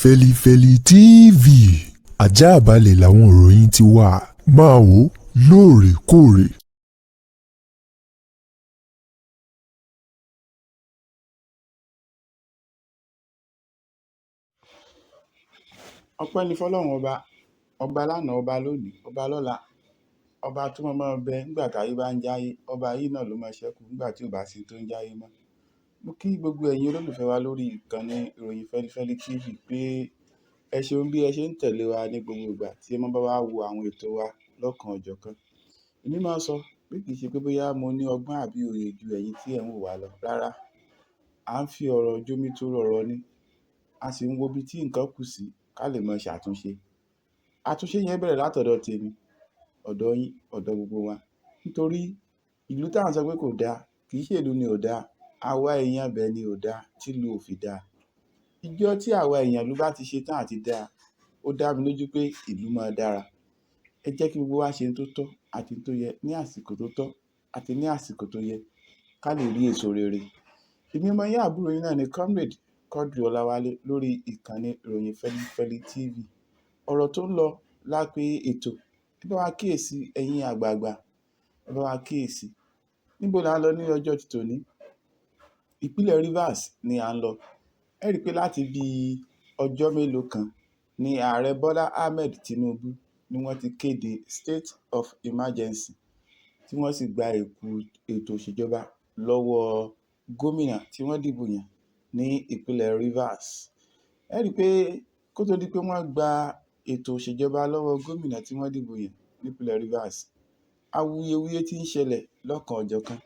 Fẹ́lifẹ́li TV ajáàbalẹ̀ làwọn ìròyìn ti wà, máa wò ó lóòrèkóòrè. Ọpẹ́ ní fọ́lọ́run ọba, ọba lánàá, ọba lónìí, ọba lọ́la, ọba tó máa máa bẹ nígbà táyé bá ń jáyé, ọba yìí náà ló máa ṣẹ́kù nígbà tí ò bá sí tó ń jáyé mọ́. Mo kí gbogbo ẹ̀yin olólùfẹ́ wa lórí ìkànnì ìròyìn Fẹ́lifẹ́li TV pé ẹ ṣeun bí ẹ ṣe ń tẹ̀lé wa ní gbogbo ìgbà tí ẹ máa bá wa wo àwọn ètò wa lọ́kan òjọ̀kan. Èmi máa ń sọ pé kì í ṣe pé bóyá mo ní ọgbọ́n àbí òye ju ẹ̀yin tí ẹ̀ ń wò wá lọ. Rárá, à ń fi ọ̀rọ̀ jómitóró ọ̀rọ̀ ni. A sì ń wo ibi tí nǹkan kù sí ká lè máa ṣàtúnṣe. Àtúnṣe yẹn bẹ̀rẹ̀ látọ̀dọ̀ tèmi, ọ̀dọ̀ yín, ọ̀dọ̀ gbogbo wa. Nítorí ìlú tá à ń sọ pé kò dáa, kì í ṣe ìlú ni ò dáa, àwa èèyàn ibẹ̀ ni ò dáa tílùú ò fi dáa. Ijọ́ tí àwa èèyàn ìlú bá ti ṣe tán àti dáa, ó dá mi lójú pé ìlú máa dára. Ẹ jẹ́ kí gbogbo wa ṣe ohun tó tọ́ àti ohun tó yẹ ní àsìkò tó tọ́ àti ní àsìkò tó yẹ ká lè rí èso rere. Èmi ọmọ yín, àbúrò yín náà ni Comrade Quadri Ọláwálé lórí ìkànnì ìròyìn Fẹ́lifẹ́li TV. Ọ̀rọ̀ tó ń lọ lápé ètò, ẹ bá wa kíyèsí, ẹ̀yin àgbààgbà, ẹ bá wa kíyèsí. Níbo là ń lọ ní ọjọ́ ti tòní? Ìpínlẹ̀ Rivers ni à ń lọ. Ẹ rí i pé láti bí ọjọ́ mélòó kan ni Ààrẹ Bọ́lá Ahmed Tinubu ni wọ́n ti kéde state of emergency, tí wọ́n sì gba ètò ìṣèjọba lọ́wọ́ gómìnà tí wọ́n dìbò yàn ní ìpínlẹ̀ Rivers. Ẹ rí i pé kó tó di pé wọ́n gba ètò ìṣèjọba lọ́wọ́ gómìnà tí wọ́n dìbò yàn nípínlẹ̀ Rivers, awuyewuye tí ń ṣẹlẹ̀ lọ́kan òjọ̀kan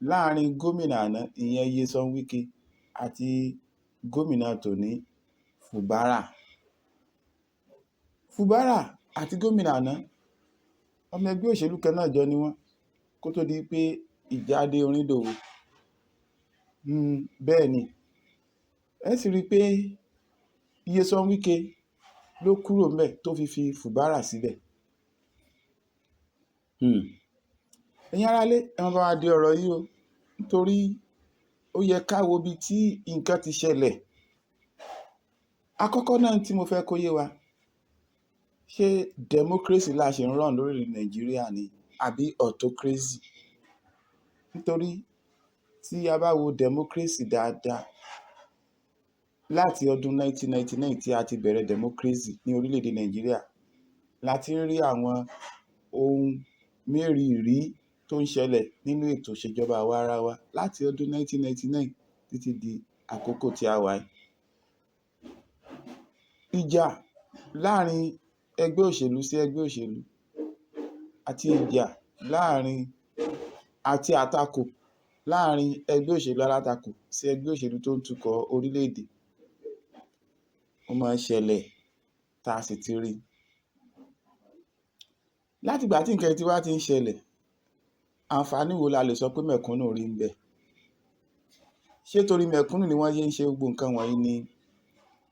láàrin gómìnà àná, ìyẹn Nyesom Wike, àti gómìnà tòní, Fubara. Fubara àti gómìnà àná, ọmọ ẹgbẹ́ òṣèlú kan náà jọ ni wọ́n kó tó di pé ìjà dé oríndòwò. Bẹ́ẹ̀ ni, ẹ sì rí i pé Nyesom Wike ló kúrò ńbẹ̀ tó fi fi Fubara síbẹ̀. Ẹ̀yin aráalé, ẹ má bá wa di ọ̀rọ̀ yìí o, nítorí ó yẹ ká wo ibi tí nǹkan ti ṣẹlẹ̀. Àkọ́kọ́ náà tí mo fẹ́ kó yé wa, ṣé democracy la ṣe ń run lórílẹ̀ Nàìjíríà ni àbí autocracy? Nítorí tí a bá wo democracy dáadáa, láti ọdún 1999 tí a ti bẹ̀rẹ̀ democracy ní orílẹ̀-èdè Nàìjíríà, la ti ń rí àwọn ohun mérìírí tó ń ṣẹlẹ̀ nínú ètò ìṣèjọba àwa ara wa láti ọdún 1999 títí di àkókò tí a wà yìí. Ìjà láàrin ẹgbẹ́ òṣèlú sí ẹgbẹ́ òṣèlú, àti ìjà láàrin àti àtakò láàrin ẹgbẹ́ òṣèlú alátakò sí ẹgbẹ́ òṣèlú tó ń tukọ̀ orílẹ̀-èdè, ó máa ń ṣẹlẹ̀ tá a sì ti rí. Látìgbà tí nǹkan yìí ti wá ti ń ṣẹlẹ̀, àǹfààní wo la lè sọ pé mẹ̀kúnnù rí ńbẹ̀? Ṣé torí mẹ̀kúnnù ni wọ́n ṣe ń ṣe gbogbo nǹkan wọ̀nyí ni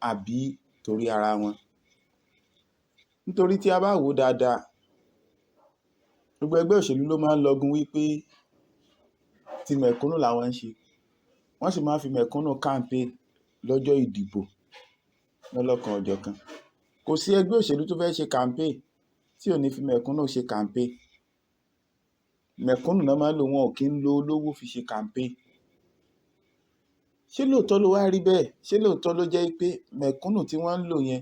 àbí torí ara wọn? Nítorí tí a bá wò ó dáadáa, gbogbo ẹgbẹ́ òṣèlú ló máa ń lọgun wípé ti mẹ̀kúnnù làwọn ń ṣe. Wọ́n sì máa ń fi mẹ̀kúnnù campaign lọ́jọ́ ìdìbò lọ́lọ́kan òjọ̀kan. Kò sí ẹgbẹ́ òṣèlú tó fẹ́ ṣe campaign tí ò ní fi mẹ̀kúnnù ṣe campaign. Mẹ̀kúnnù náà máa ń lò, wọn ò kí ń lo olówó fi ṣe campaign. Ṣé lóòótọ́ ló wá rí bẹ́ẹ̀? Ṣé lóòótọ́ ló jẹ́ pé mẹ̀kúnnù tí wọ́n ń lò yẹn,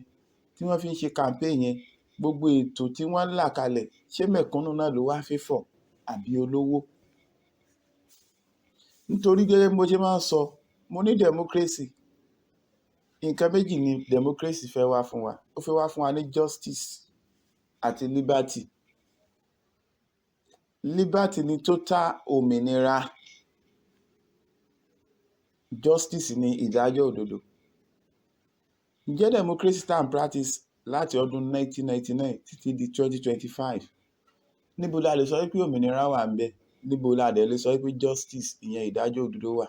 tí wọ́n fi ń ṣe campaign yẹn, gbogbo ètò tí wọ́n ń là kalẹ̀, ṣé mẹ̀kúnnù náà ló wá favour àbí olówó? Nítorí gẹ́gẹ́ bí mo ṣe máa ń sọ, mo ní democracy. Nǹkan méjì ni democracy fẹ́ wá fún wa. Ó fẹ́ wá fún wa ní justice àti liberty. Liberty ni total òmìnira. Justice ni ìdájọ́ òdodo. Ǹjẹ́ democracy tá à ń practice láti ọdún 1999 títí di 2025, níbo la lè sọ wípé òmìnira wà ńbẹ̀? Níbo la dẹ̀ lè sọ wípé justice, ìyẹn ìdájọ́ òdodo, wà?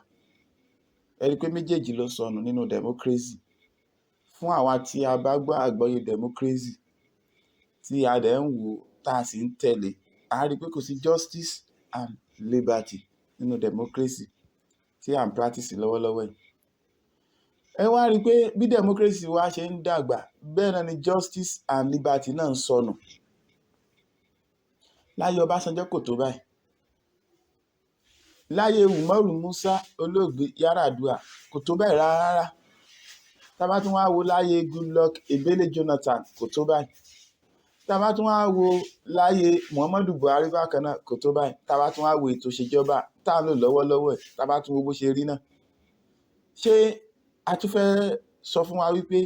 Ẹ rí i pé méjèèjì ló sọnù nínú democracy. Fún àwa tí a bá gbọ́ àgbọ́yé democracy, tí a dẹ̀ ń wò ó tá a sì ń tẹ̀lé, a rí i pé kò sí justice and liberty nínú democracy tí à ń practice lọ́wọ́lọ́wọ́ yìí. Ẹ wá rí i pé bí democracy wa ṣe ń dàgbà, bẹ́ẹ̀ náà ni justice and liberty náà ń sọnù. Láyé Ọbásanjọ́ kò tó báyìí. Láyé Umaru Musa olóògbé Yar'Adua kò tó báyìí rárá. Tá bá tún wá wo láyé Goodluck Ebele Jonathan, kò tó báyìí. Tá bá tún wá wo láyé Muhammadu Buhari bákan náà, kò tó báyìí. Tá bá tún wá wo ètò ìṣèjọba tá à ń lò lọ́wọ́lọ́wọ́ ẹ̀, tá bá tún wo bó ṣe rí náà, ṣé a tún fẹ́ sọ fún wa wípé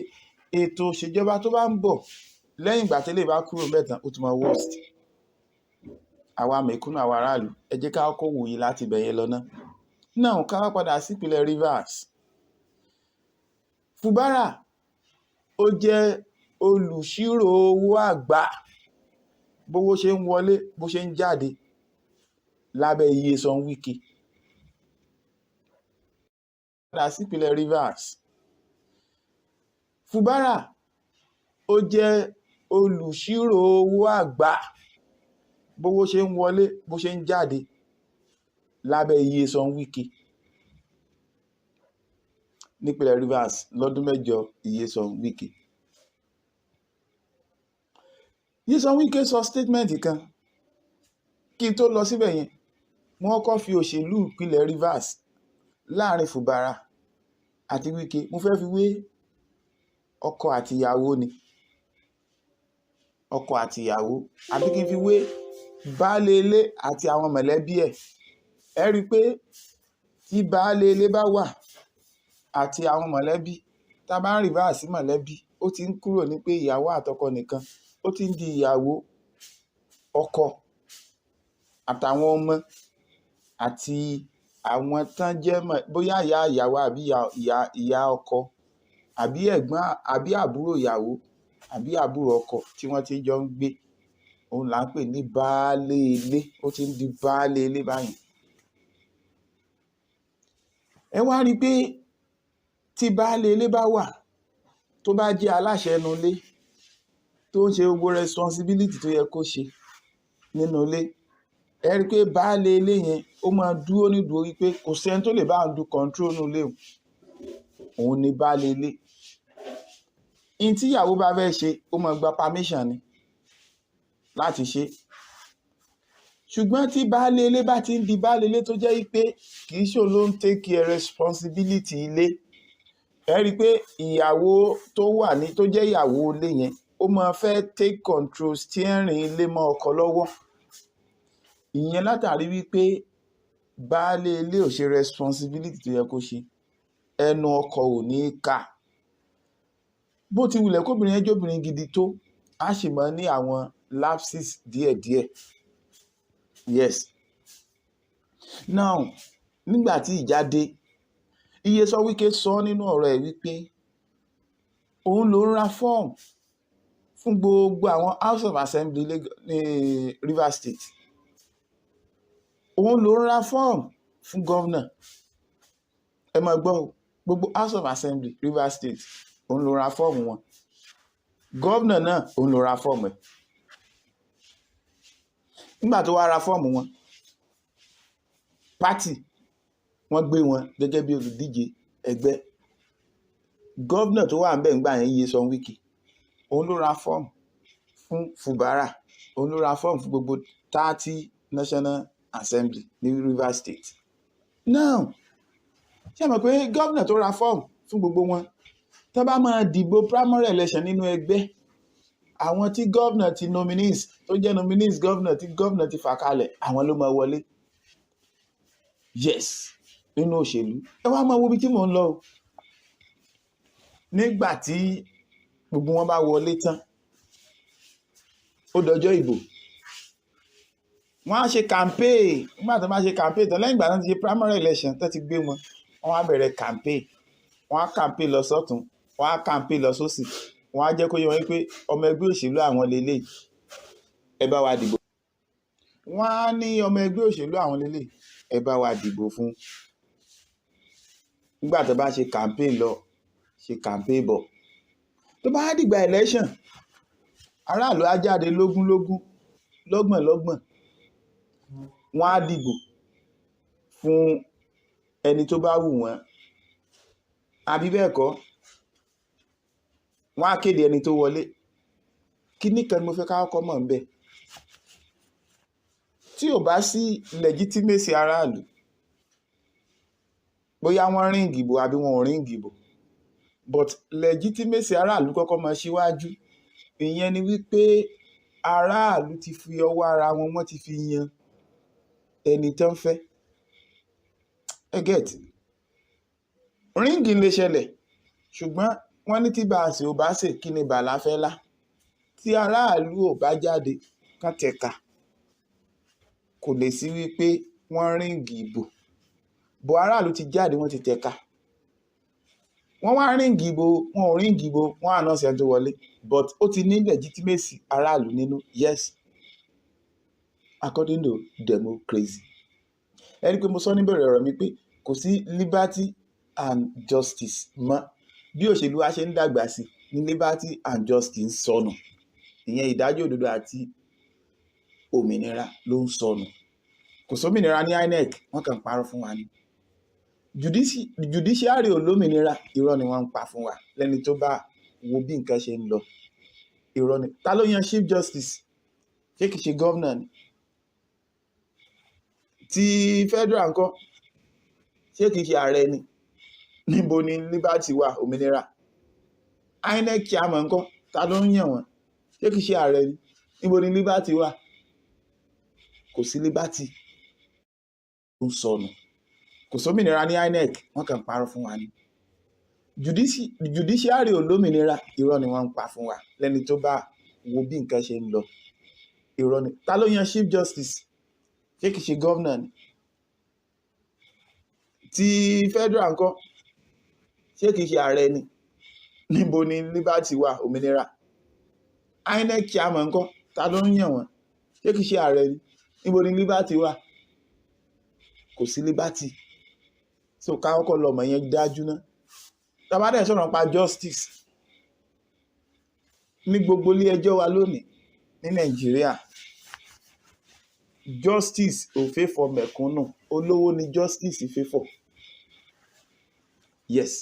ètò ìṣèjọba tó bá ń bọ̀ lẹ́yìn ìgbà tẹ́lẹ̀ bá kúrò ńbẹ̀ tán, ó tún máa worst? Àwa mẹ̀kúnnù, àwa aráàlú, ẹ jẹ́ ká kọ́kọ́ wòye láti ibẹ̀ yẹn lọ ná. Náà ká wá padà sípínlẹ̀ Rivers. Fubara, ó jẹ́ olùṣírò owó àgbà, bówó ṣe ń wọlé, bó ṣe ń jáde lábẹ́ Nyesom Wike. Padà sípínlẹ̀ Rivers. Fubara, ó jẹ́ olùṣírò owó àgbà, bówó ṣe ń wọlé, bó ṣe ń jáde lábẹ́ Nyesom Wike nípínlẹ̀ Rivers lọ́dún 8 Nyesom Wike. Nyesom Wike sọ statement kan. Kí n tó lọ síbẹ̀ yẹn, wọ́n kọ́ fi òṣèlú ìpínlẹ̀ Rivers láàrin Fubara àti Wike, mo fẹ́ fi wé ọkọ àti ìyàwó ni, ọkọ àti ìyàwó, àbí kí n fi wé baálé ilé àti àwọn mọ̀lẹ́bí ẹ̀. Ẹ rí i pé tí baálé ilé bá wà àti àwọn mọ̀lẹ́bí, tá a bá ń refer sí mọ̀lẹ́bí, ó ti ń kúrò ní pé ìyàwó àtọkọ nìkan, ó ti ń di ìyàwó, ọkọ àtàwọn ọmọ àti àwọn tán jẹ́ mọ̀, bóyá ìyá ìyàwó àbí ìyá ọkọ àbí ẹ̀gbọ́n àbí àbúrò ìyàwó àbí àbúrò ọkọ tí wọ́n ti jọ ń gbé, òun là ń pè ní baálé ilé. Ó ti ń di baálé ilé báyìí. Ẹ wá rí i pé tí baálé ilé bá wà, tó bá jẹ́ aláṣẹ inú ilé, tó ń ṣe gbogbo responsibility tó yẹ kó ṣe nínú ilé, ẹ rí i pé baálé ilé yẹn, ó máa dúró nídùúró wípé kò sẹ́ni tó lè bá òun du control nínú ilé òun. Òun ni baálé ilé. In tí ìyàwó bá fẹ́ ṣe, ó máa gba permission ni láti ṣe. Ṣùgbọ́n tí baálé ilé bá ti ń di baálé ilé tó jẹ́ wípé kì í ṣòun ló ń take care responsibility ilé, ẹ rí i pé ìyàwó tó wà ní, tó jẹ́ ìyàwó ilé yẹn, ó máa fẹ́ take control steering ilé mọ́ ọkọ lọ́wọ́. Ìyẹn látàrí wípé baálé ilé ò ṣe responsibility tó yẹ kó ṣe, ẹnu ọkọ ò ní ká. Bó ti wulẹ̀ kóbìnrin yẹn jóbìnrin gidi tó, á sì máa ní àwọn lapses díẹ̀díẹ̀. Yes. Now, nígbà tí ìjà dé, Nyesom Wike sọ nínú ọ̀rọ̀ ẹ̀ wípé òun ló ń ra fọ́ọ̀mù fún gbogbo àwọn House of Assembly ní Rivers State, òun ló ń ra fọ́ọ̀mù fún governor. Ẹ máa gbọ́ o, gbogbo House of Assembly Rivers State, òun ló ra fọ́ọ̀mù wọn. Governor náà, òun ló ra fọ́ọ̀mù ẹ̀. Nígbà tó wá ra fọ́ọ̀mù wọn, party wọ́n gbé wọn gẹ́gẹ́ bí olùdíje ẹgbẹ́. Governor tó wà ńbẹ̀ ńgbà yẹn, Nyesom Wike, òun ló ra fọ́ọ̀mù fún Fubara, òun ló ra fọ́ọ̀mù fún gbogbo 30 National Assembly ní Rivers State. Now, ṣé ẹ mọ̀ pé governor tó ra fọ́ọ̀mù fún gbogbo wọn, tó bá máa dìbò primary election nínú ẹgbẹ́, àwọn tí governor ti nominees, tó jẹ́ nominees governor, tí governor ti fà kalẹ̀, àwọn ló máa wọlé? Yes, nínú òṣèlú. Ẹ wá máa wo ibi tí mò ń lọ o. Nígbà tí gbogbo wọn bá wọlé tán, ó dọjọ́ ìbò, wọ́n á ṣe campaign. Nígbà tó bá ṣe campaign tán, lẹ́yìn ìgbà tó ti ṣe primary election tó ti gbé wọn, wọ́n á bẹ̀rẹ̀ campaign. Wọ́n á campaign lọ sọ́tún, wọ́n á campaign lọ sósì. Wọ́n á jẹ́ kó yé wọn pé ọmọ ẹgbẹ́ òṣèlú àwọn lélẹ̀, ẹ bá wa dìbò. Wọ́n á ní ọmọ ẹgbẹ́ òṣèlú àwọn lélẹ̀, ẹ bá wa dìbò fún. Nígbà tó bá ṣe campaign lọ, ṣe campaign bọ̀, tó bá dìgbà election, aráàlú á jáde lógúnlógún, lọ́gbọ̀nlọ́gbọ̀n, wọ́n á dìbò fún ẹni tó bá wù wọ́n. Àbí bẹ́ẹ̀ kọ́, wọ́n á kéde ẹni tó wọlé. Kíní kan ni mo fẹ́ ká kọ́kọ́ mọ̀ ńbẹ̀: tí ò bá sí legitimacy aráàlú, bóyá wọ́n rig ìbò àbí wọn ò rig ìbò, but legitimacy aráàlú kọ́kọ́ máa ṣíwájú. Ìyẹn ni wípé aráàlú ti fi ọwọ́ ara wọn, wọ́n ti fi yan ẹni tán fẹ́. Ẹ get? Rigging lè ṣẹlẹ̀, ṣùgbọ́n wọ́n ní tí bá a ṣe ò bá ṣe, kí ni bàlá fẹ́ lá? Tí aráàlú ò bá jáde kán tẹ̀ka, kò lè sí wípé wọ́n rig ìbò. Bọ̀ aráàlú ti jáde, wọ́n ti tẹ̀ka, wọ́n wá rig ìbò, wọn ò rig ìbò, wọ́n announce ẹni tó wọlé, but ó ti ní legitimacy aráàlú nínú. Yes, according to democracy. Ẹ rí i pé mo sọ níbẹ̀rẹ̀ ọ̀rọ̀ mi pé kò sí liberty and justice mọ́. Bí òṣèlú wa ṣe ń dàgbà sí ní liberty and justice ń sọnù. Ìyẹn ìdájọ́ òdodo àti òmìnira ló ń sọnù. Kò sómìnira ní INEC, wọ́n kàn ń parọ́ fún wa ni. Judiciary ò lómìnira, irọ́ ni wọ́n ń pa fún wa. Lẹ́ni tó bá wo bí nǹkan ṣe ń lọ, irọ́ ni. Ta ló yan chief justice? Ṣé kìí ṣe governor ni? Ti federal ńkọ́? Ṣé kìí ṣe ààrẹ ni? Níbo ni liberty wà, òmìnira? INEC chairman ńkọ́? Ta ló ń yàn wọ́n? Ṣé kìí ṣe ààrẹ ni? Níbo ni liberty wà? Kò sí liberty, ó ń sọnù. Kò sómìnira ní INEC, wọ́n kàn ń parọ́ fún wa ni. Judiciary ò lómìnira, irọ́ ni wọ́n ń pa fún wa. Lẹ́ni tó bá wo bí nǹkan ṣe ń lọ, irọ́ ni. Ta ló yan chief justice? Ṣé kìí ṣe governor ni? Ti federal ńkọ́? Ṣé kìí ṣe ààrẹ ni? Níbo ni liberty wà, òmìnira? INEC chairman ńkọ́? Ta ló ń yàn wọ́n? Ṣé kìí ṣe ààrẹ ni? Níbo ni liberty wà? Kò sí liberty. So ká kọ́kọ́ lọ mọ̀ yẹn dájú ná. Tá bá dẹ̀ sọ̀rọ̀ nípa justice ní gbogbo ilé ẹjọ́ wa lónìí ní Nàìjíríà, justice ò favour mẹ̀kúnnù, olówó ni justice favour. Yes,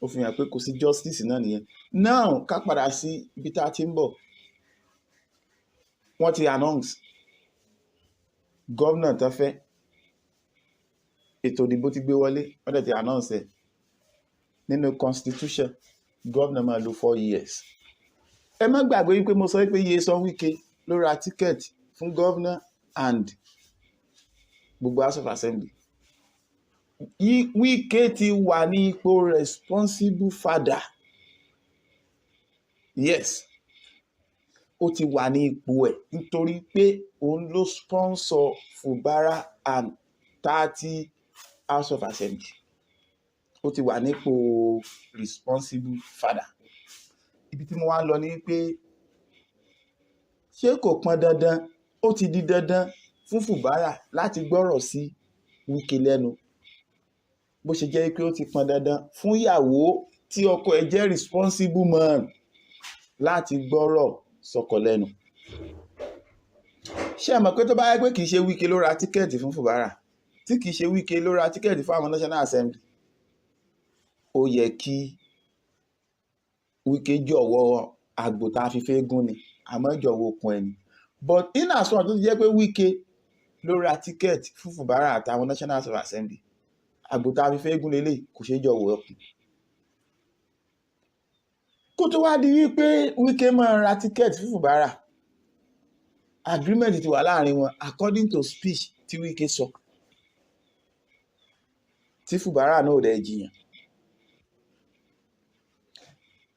ó fi hàn pé kò sí justice náà nìyẹn. Now, ká padà sí ibi tá a ti ń bọ̀. Wọ́n ti announce gómìnà tó fẹ́, ètò ìdìbò ti gbé wọlé, wọ́n dẹ̀ ti announce ẹ̀. Nínú constitution, gómìnà máa lò 4 years. Ẹ má gbàgbé wípé mo sọ wípé Nyesom Wike ló ra ticket fún governor and gbogbo House of Assembly. Wike ti wà ní ipò responsible father. Yes, ó ti wà ní ipò ẹ̀ nítorí pé òun ló sponsor Fubara and 30 House of Assembly. Ó ti wà nípò responsible father. Ibi tí mo wá ń lọ ni pé, ṣé kò pọn dandan, ó ti di dandan fún Fubara láti gbọ́rọ̀ sí Wike lẹ́nu, bó ṣe jẹ́ pé ó ti pọn dandan fún ìyàwó tí ọkọ ẹ̀ jẹ́ responsible man láti gbọ́rọ̀ sọ́kọ lẹ́nu? Ṣé ẹ mọ̀ pé tó bá yẹ pé kì í ṣe Wike ló ra ticket fún Fubara, tí kì í ṣe Wike ló ra ticket fún àwọn National Assembly, ó yẹ kí Wike jọ̀wọ́ àgbò tá a fi fẹ́ gún ni, àmọ́ jọ̀wọ́ okùn ẹni. But in as much tó ti jẹ́ pé Wike ló ra ticket fún Fubara àtàwọn National Assembly, àgbò tá a fi fẹ́ gún lélẹ̀, kò ṣeé jọ̀wọ́ ẹkùn. Kó tó wá di wípé Wike máa ra ticket fún Fubara, agreement ti wà láàrin wọn, according to speech tí Wike sọ, tí Fubara náà ò dẹ̀ jiyàn.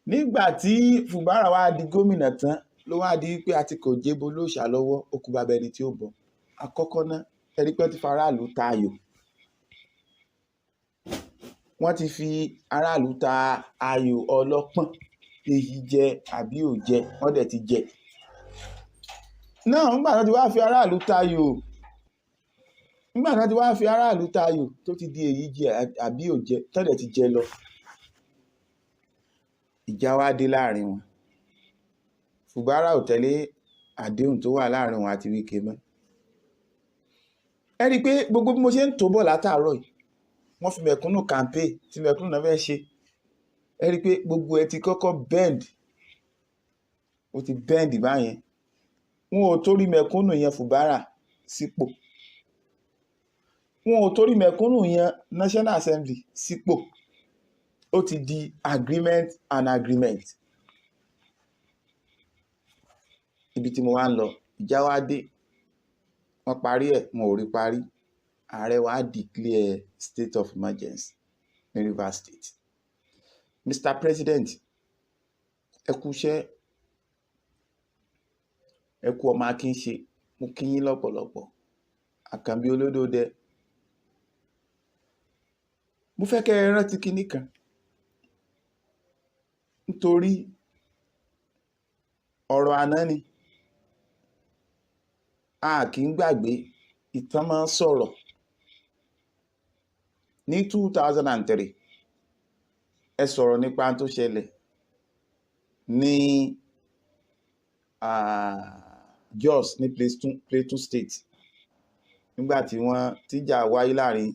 Nígbà tí Fubara wá di gómìnà tán, ló wá di wípé a ti kò jébo lóòṣà lọ́wọ́, ó kú bàbá ẹni tí ó bọ̀. Àkọ́kọ́ ná, ẹni pé wọ́n ti fa aráàlú ta ayò, wọ́n ti fi aráàlú ta ayò ọlọ́pọ́n, èyí jẹ àbí ò jẹ, wọ́n dẹ̀ ti jẹ náà. Nígbà tó ti wá fi aráàlú tayò, nígbà tó ti wá fi aráàlú tayò, tó ti di èyí jẹ àbí ò jẹ, tó dẹ̀ ti jẹ lọ, ìjà wá dé láàrin wọn. Fubara ò tẹ̀lé àdéhùn tó wà láàrin òun àti Wike mọ́. Ẹ rí i pé gbogbo bí mo ṣe ń tó bọ̀ látàárọ̀ yìí, wọ́n fi mẹ̀kúnnù campaign tí mẹ̀kúnnù náà fẹ́ ṣe. Ẹ rí i pé gbogbo ẹ ti kọ́kọ́ bend, ó ti bend báyẹn. Wọn ò torí mẹ̀kúnnù yẹn Fubara sípò, wọn ò torí mẹ̀kúnnù yẹn National Assembly sípò. Ó ti di agreement and agreement. Ibi tí mo wá ń lọ, ìjà wá dé, wọ́n parí ẹ̀, wọn ò rí parí. Ààrẹ wa declare state of emergency ní Rivers State. Mr. President, ẹ kú iṣẹ́, ẹ kú ọmọ akin ṣe, mo kí yín lọ́pọ̀lọpọ̀. Àkànbí Olódòdẹ, mo fẹ́ kẹ́ ẹ rántí kinní kan, nítorí ọ̀rọ̀ àná ni, a kì í gbàgbé, ìtàn máa ń sọ̀rọ̀. Ní 2003, ẹ sọ̀rọ̀ nípa tó ṣẹlẹ̀ ní Jos ní Plateau State, nígbà tí wọ́n tíjà wáyé láàrin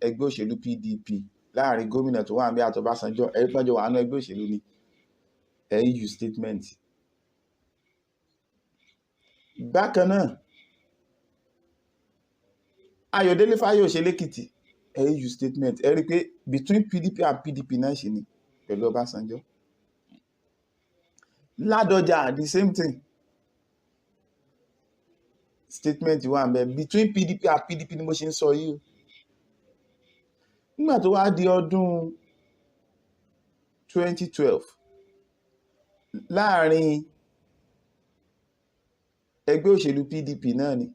ẹgbẹ́ òṣèlú PDP, láàrin gómìnà tó wà níbẹ̀ àti Ọbásanjọ́. Ẹ̀rí pọ́njọ wà nínú ẹgbẹ́ òṣèlú ni. Ẹ issue statement. Bákan náà, Ayọ̀délé Fáyọ̀ṣe lẹ́kìtì, ẹ issue statement. Ẹ rí i pé between PDP and PDP náà ṣì ni pẹ̀lú Ọbásanjọ́. Ládọjà, the same thing, statement wà ń bẹ between PDP and PDP ni mo ṣe ń sọ yìí o. Nígbà tó wá di ọdún 2012, láàrin ẹgbẹ́ òṣèlú PDP náà ni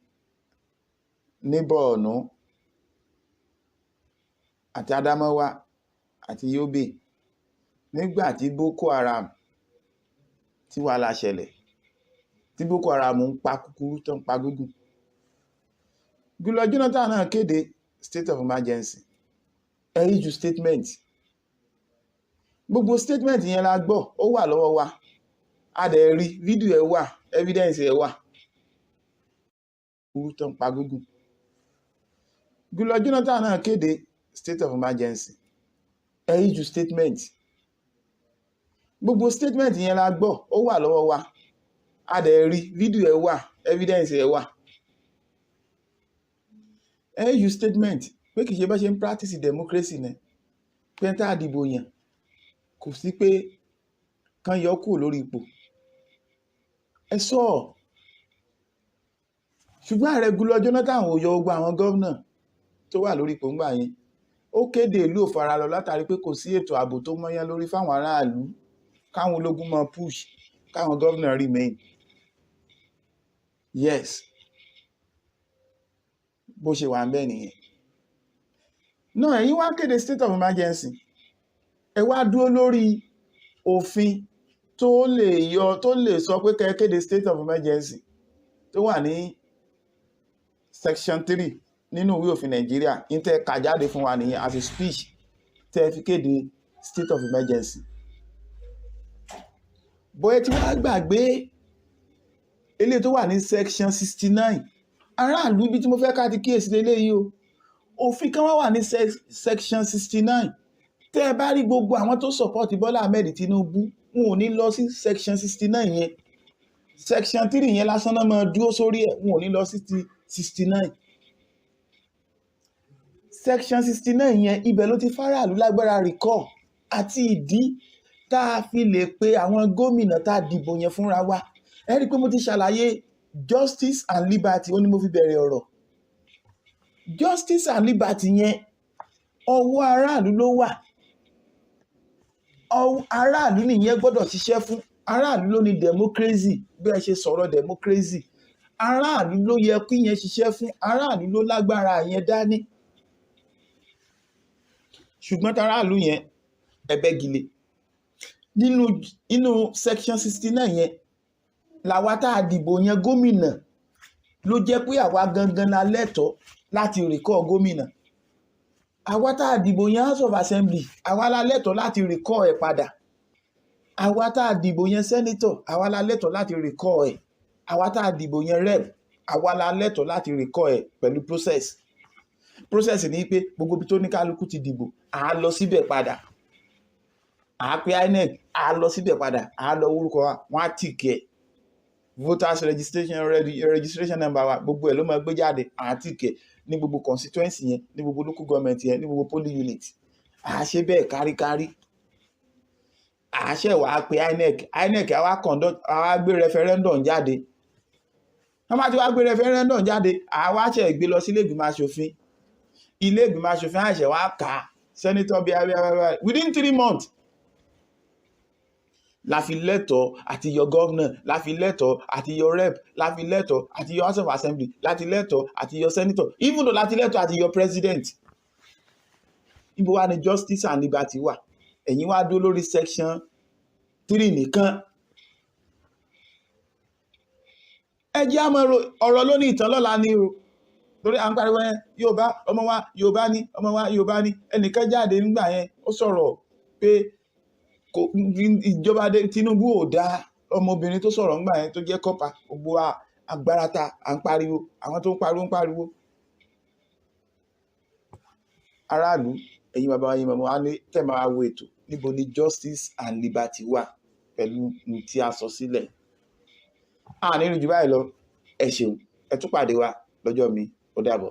ní Borno àti Adamawa àti Yobe, nígbà tí Boko Haram, tí wàhálà ṣẹlẹ̀, tí Boko Haram ń pa kúkúrú tó ń pa gúngùn, Goodluck Jonathan náà kéde state of emergency. Ẹ issue statement. Gbogbo statement yẹn la gbọ́, ó wà lọ́wọ́ wa, a dẹ̀ rí fídíò ẹ̀ wà, evidence ẹ̀ wà. Kúkúrú tó ń pa gúngùn, Goodluck Jonathan náà kéde state of emergency. Ẹ issue statement. Gbogbo statement yẹn la gbọ́, ó wà lọ́wọ́ wa, a dẹ̀ rí fídíò ẹ̀ wà, evidence ẹ̀ wà. Ẹ issue statement pé kìí ṣe bá ṣe ń practice democracy ni, pé tá a dìbò yàn, kò sí pé kán yọ kúrò lórí ipò. Ẹ sọ ọ́. Ṣùgbọ́n ààrẹ Goodluck Jonathan ò yọ gbogbo àwọn gómìnà tó wà lórí ipò ńgbà yẹn. Ó kéde ìlú ò fararọ látàrí pé kò sí ètò ààbò tó mọ́yán lórí fáwọn aráàlú, káwọn ológun máa push, káwọn gómìnà remain. Yes, bó ṣe wà ń bẹ̀ nìyẹn náà. Ẹ̀yin wá kéde state of emergency, ẹ wá dúró lórí òfin tó lè yọ, tó lè sọ pé kẹ́ kéde state of emergency, tó wà ní section 3 nínú ìwé òfin Nàìjíríà. Ní tẹ́ kà jáde fún wa nìyẹn as a speech tẹ́ fi kéde state of emergency. Bóyá tí wọ́n á gbàgbé eléyìí tó wà ní section 69. Aráàlú, ibi tí mo fẹ́ ká ti kíyèsí eléyìí o, òfin kan wá wà ní section 69. Tẹ́ ẹ bá rí gbogbo àwọn tó support Bọ́lá Ahmed Tinubu, wọn ò ní lọ sí section 69 yẹn. Section 3 yẹn lásán náà máa dúró sórí ẹ̀, wọn ò ní lọ sí ti 69. Section 69 yẹn, ibẹ̀ ló ti fáráàlú lágbára recall àti ìdí tá a fi lè pe àwọn gómìnà tá a dìbò yẹn fúnra wa. Ẹ rí i pé mo ti ṣàlàyé justice and liberty, ó ní mo fi bẹ̀rẹ̀ ọ̀rọ̀. Justice and liberty yẹn, ọwọ́ aráàlú ló wà. Aráàlú nìyẹn gbọ́dọ̀ ṣiṣẹ́ fún. Aráàlú ló ní democracy. Bí ẹ ṣe sọ̀rọ̀ democracy, aráàlú ló yẹ kí yẹn ṣiṣẹ́ fún, aráàlú ló lágbára yẹn dání. Ṣùgbọ́n taráàlú yẹn, ẹ̀bẹ̀ gile nínú section 69 yẹn, làwa tá a dìbò yẹn gómìnà ló jẹ́ pé àwa gangan la lẹ́tọ̀ọ́ láti recall gómìnà. Àwa tá a dìbò yẹn House of Assembly, àwa la lẹ́tọ̀ọ́ láti recall ẹ̀ padà. Àwa tá a dìbò yẹn senator, àwa la lẹ́tọ̀ọ́ láti recall ẹ̀. Àwa tá a dìbò yẹn rep, àwa la lẹ́tọ̀ọ́ láti recall ẹ̀ pẹ̀lú process. Process ní pé gbogbo ibi tó ní kálukú ti dìbò, à á lọ síbẹ̀ padà. À á pe INEC, à á lọ síbẹ̀ padà, à á lọ orúkọ wa, wọ́n á tick ẹ̀. Voters registration number wa, gbogbo ẹ̀ ló máa gbé jáde, à á tick ẹ̀ ní gbogbo constituency yẹn, ní gbogbo local government yẹn, ní gbogbo polling unit. À á ṣe bẹ́ẹ̀ káríkárí. À á ṣẹ̀ wá pe INEC. INEC á wá conduct, á wá gbé referendum jáde. Wọ́n bá ti wá gbé referendum jáde, à á wá ṣẹ̀ gbé lọ sí ilé ìgbìmọ̀ aṣòfin. Ilé ìgbìmọ̀ aṣòfin á ṣẹ̀ wá kà á, senator bíi abíyá within 3 months la fi lẹ́tọ̀ọ́ àti yọ governor, la fi lẹ́tọ̀ọ́ àti yọ rep, la fi lẹ́tọ̀ọ́ àti yọ House of Assembly, láti lẹ́tọ̀ọ́ àti yọ senator, even though láti lẹ́tọ̀ọ́ àti yọ president. Níbo wá ni justice and liberty wà? Ẹ̀yin wá dúró lórí section 3 nìkan. Ẹ jẹ́ á máa ro ọ̀rọ̀ lónìí, ìtàn lọ́la ni o. Torí à ń pariwo yẹn, Yorùbá ọmọ wa, Yorùbá ní ọmọ wa, Yorùbá ní. Ẹnìkan jáde nígbà yẹn, ó sọ̀rọ̀ pé kò ìjọba Tinubu ò dáa. Ọmọbìnrin tó sọ̀rọ̀ nígbà yẹn tó jẹ́ corper, gbogbo agbára ta à ń pariwo, àwọn tó ń pariwo ń pariwo. Aráàlú, ẹ̀yin bàbá wa, ẹ̀yin màmá wa, ní tẹ́ máa wo ètò, níbo ni justice and liberty wà pẹ̀lú ohun tí a sọ sílẹ̀? A ní rí jù báyìí lọ. Ẹ ṣeun, ẹ tún pàdé wa lọ́jọ́ mi. Ó dàbọ̀.